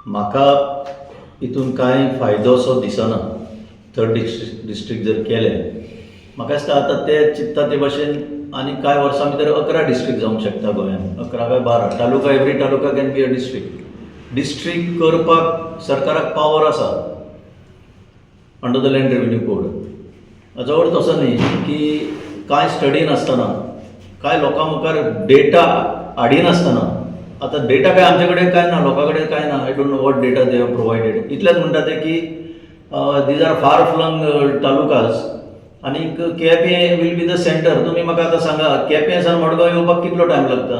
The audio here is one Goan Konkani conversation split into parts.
म्हाका हितून कांय फायदो असो दिसना. थर्ड डिस्ट्रिक्ट जर केलें, म्हाका दिसता आतां ते चिंत्ता ते भाशेन आनी कांय वर्सां भितर 11 डिस्ट्रिक्ट जावंक शकता गोंयांत, 11 काय 12 taluka. Every taluka can be a district. District करपाक सरकाराक पावर आसा under the Land Revenue Code. हाचो अर्थ असो न्ही की कांय स्टडी नासतना, कांय लोकां मुखार डेटा हाडिनासतना. आतां डेटा काय आमचे कडेन काय ना, लोकां कडेन काय ना. I don't know what data they have provided. इतलेंच म्हणटा ते की these are far flung talukas आनीक Quepem will be the center. तुमी म्हाका आतां सांगा, केपें सावन मडगांव येवपाक कितलो टायम लागता?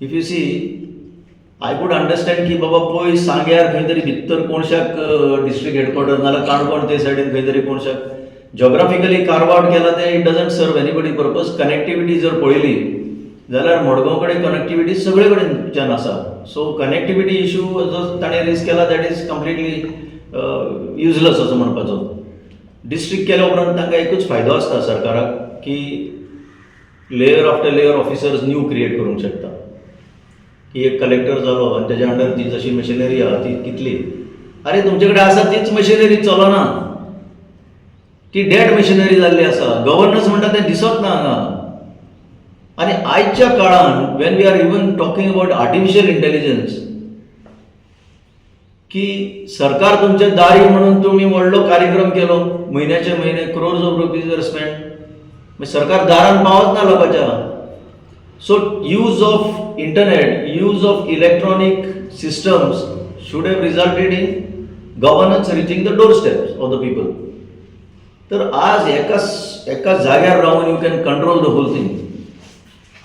If you see, I could understand की बाबा पयस सांग्यार खंय तरी भितर कोणशाक डिस्ट्रिक्ट हेडक्वॉर्टर, नाल्यार काणकोण ते सायडीन खंय तरी कोणशाक जॉग्राफिकली कार्व आवट केला तें, it doesn't serve anybody purpose. Connectivity जर पळयली जाल्यार मडगांव कडेन कनेक्टिविटी सगळे कडेनच्यान आसा. सो कनेक्टिविटी इशू जो ताणें रेज केला, that is completely useless असो म्हणपाचो. डिस्ट्रिक्ट केल्या उपरांत तांकां एकूच फायदो आसता सरकाराक की layer after layer officers new create करूंक शकता, की एक कलेक्टर जालो आनी तेज्या अंडर ती जशी मशिनरी आहा ती कितली. अरे, तुमचे कडेन आसा तीच मशिनरी चलना. ती डेड मशिनरी जाल्ली आसा. गव्हर्नन्स म्हणटा तें दिसत ना हांगा. आनी आयच्या काळान, when we are even talking about artificial intelligence, की सरकार तुमच्या दारी म्हणून तुमी व्हडलो कार्यक्रम केलो, म्हयन्याचे म्हयने crores of rupees were spent, सरकार दारान पावत ना लोकांच्या. So use of internet, use of electronic systems should have resulted in governance reaching the doorsteps of the people. तर आज एका एका जाग्यार रावन you can control the whole thing.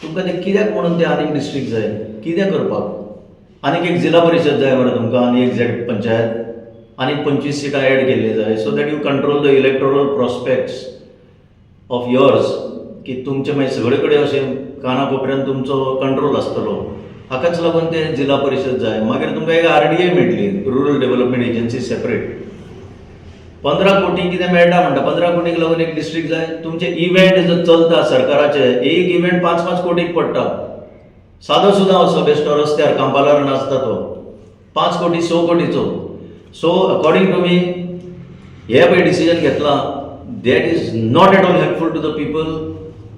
तुमकां तें कित्याक म्हणून ते आनीक डिस्ट्रिक्ट जाय? कितें करपाक आनीक एक जिल्हा परिशद जाय मरे तुमकां? आनी एक झेड पंचायत, आनीक 25 सिटां एड केल्ली जाय, so that you control the electoral prospects of yours, की तुमचे मागीर सगळे कडेन अशें काना कोपऱ्यान तुमचो कंट्रोल आसतलो. हाकाच लागून ते जिल्हा परिशद जाय. मागीर तुमकां एक आरडीए मेळटली, रुरल डेव्हलपमेंट एजन्सी सेपरेट. 15 कोटी कितें मेळटा म्हणटा. 15 कोटीक लागून एक डिस्ट्रिक्ट जाय? तुमचे इव्हेंट जर चलता सरकाराचे, एक इव्हेंट 5-5 कोटीक पडटा. सादो सुद्दां असो बेश्टो रस्त्यार कांपालार नाचता तो 5 कोटी, 6 कोटीचो. सो अकॉर्डिंग टू मी, हे पळय डिसिजन घेतलां, that is not at all helpful to the people.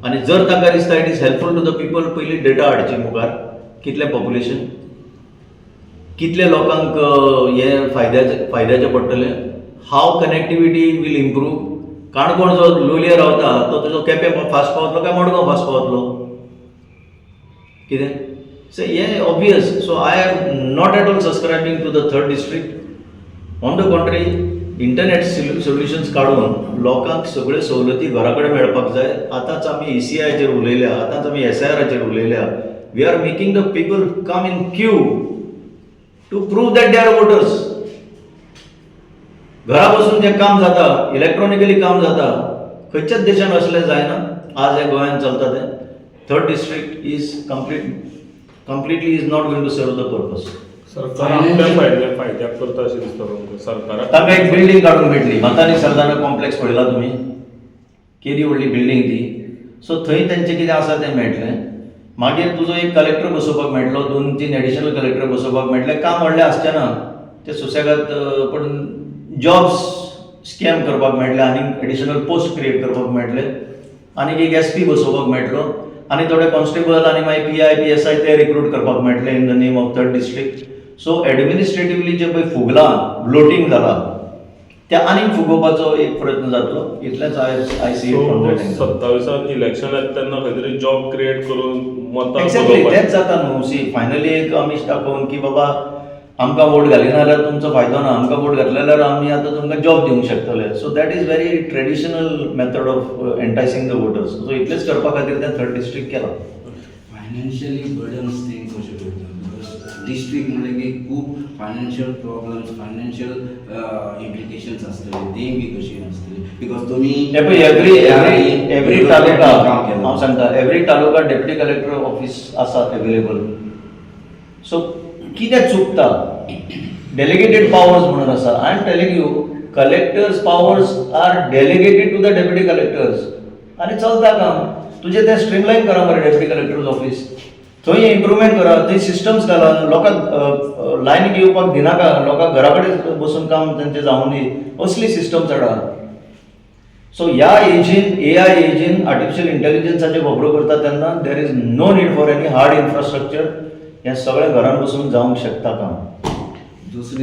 आनी जर तांकां दिसता it is helpful to the people, पयलीं डेटा हाडची मुखार, कितलें पॉप्युलेशन, कितले लोकांक हे फायद्याचें पडटलें, how connectivity will improve. Canacona जो लोलये रावता तो तुजो केपें फास्ट पावतलो काय मडगांव फास्ट पावतलो, कितें? सो हें obvious. So I am not at all subscribing to the third district. On the contrary, internet solutions काडून लोकांक सगळ्यो सवलती घरा कडेन मेळपाक जाय. आतांच आमी ईसीआयचेर उलयल्या, आतांच आमी एसआयआराचेर उलयल्या. We are making the people come in queue to prove that they are voters. घरा बसून जें काम जाता, इलेक्ट्रॉनिकली काम जाता, खंयच्याच देशान असलें जायना. आज हे गोंयांत चलता तें. Third district is completely is not going to serve the purpose. सरकार आपल्या फायद्याक करता अशें दिसता तुमकां सरकाराक? तांकां एक बिल्डींग काडूंक मेळटली. मतानी सल्दाना कॉम्प्लेक्स पळयला तुमी? केदी व्हडली बिल्डींग ती. सो थंय तेंचें कितें आसा तें मेळटलें. मागीर तुजो एक कलेक्टर बसोवपाक मेळटलो, दोन तीन एडिशनल कलेक्टर बसोवपाक मेळटले. काम व्हडलें आसचें ना ते सुसेगाद, पण जॉब्स स्कॅम करपाक मेळटले, आनीक एडिशनल पोस्ट क्रिएट करपाक मेळटले, आनीक एक एसपी बसोवपाक मेळटलो आनी थोडे कॉन्स्टेबल आनी मागीर पीआय, पीएसआय ते रिक्रूट करपाक मेळटले in the name of third district. So administratively जे पळय फुगलां, ब्लोटींग जाला, ते आनीक फुगोवपाचो एक प्रयत्न जातलो, इतलेंच I see from that angle. 27 election येता तेन्ना खंय तरी जॉब क्रिएट करून मतां एक्झॅक्टली. फुलोवपाचें. तेंच जाता न्हू. सी, फायनली एक आमी दाखोवन की बाबा, आमकां वोट घालिना जाल्यार तुमचो फायदो ना, आमकां वोट घातले जाल्यार आमी आतां तुमकां जॉब दिवंक शकतले. So that is very traditional method of enticing the voters. So इतलेंच करपा खातीर तें थर्ड डिस्ट्रिक्ट केलां. फायनान्शियली बर्डन्स ते कशें करता? Because district म्हणलें की खूब फायनान्शियल प्रॉब्लम्स, फायनान्शियल इम्प्लिकेशन्स आसतले, ते बी कशी आसतली? Because तुमी हे पळय, एवरी एवरी एवरी तालुका काम केलां. हांव सांगता, every taluka deputy collector office आसा अवेलेबल. सो कितें चुकता? डेलिगेटेड पावर्स म्हणून आसा. I am telling you, collectors' powers are delegated to the deputy collectors आनी चलता काम. तुजें तें स्ट्रीमलायन करा मरे डेप्युटी कलेक्टर्स ऑफिस. थंय इम्प्रुवमेंट करा, थंय सिस्टम्स घाला, लोकांक लायनीक येवपाक दिनाका, लोकांक घरा कडेन बसून काम तेंचें जावूं दी, असली सिस्टम्स हाडा. सो ह्या एजीन, एआय एजीन, आर्टिफिशियल इंटेलिजन्साच्यो खबरो करता तेन्ना there is no need for any hard infrastructure. हें सगळें घरान बसून जावंक शकता काम. दुसरी